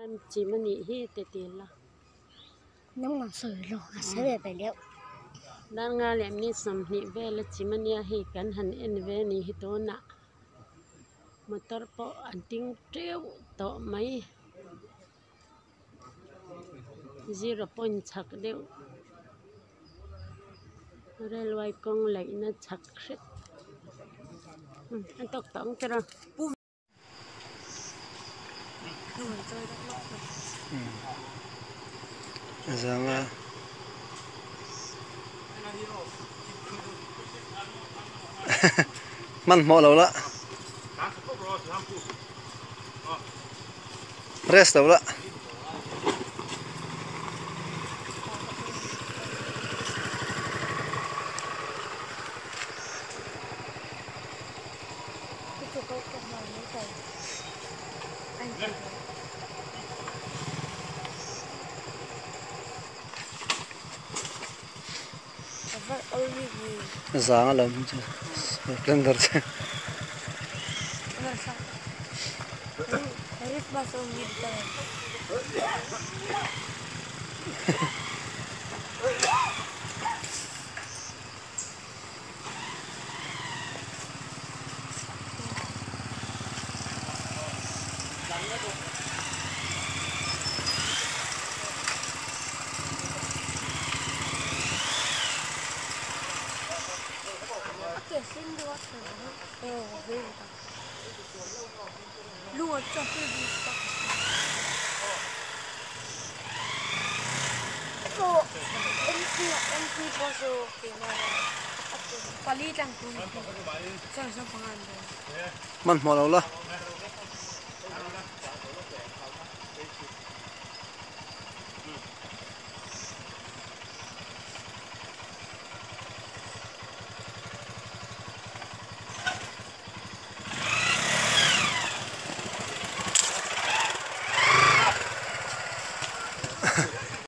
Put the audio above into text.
An chim a nih hi te ti la. Darnga leh minute 20 vel a chim a nia hei kan han en ve a nih hi tunah motor pawh a ding teuh tawh mai zero point chhak deuh railway kawng laihna chhak hret a tawk tawh ang tiraw. Zanga hmanhmawh lo la rest lo la. Zang a lo chu splendor chu. Hmanhmawh lo la.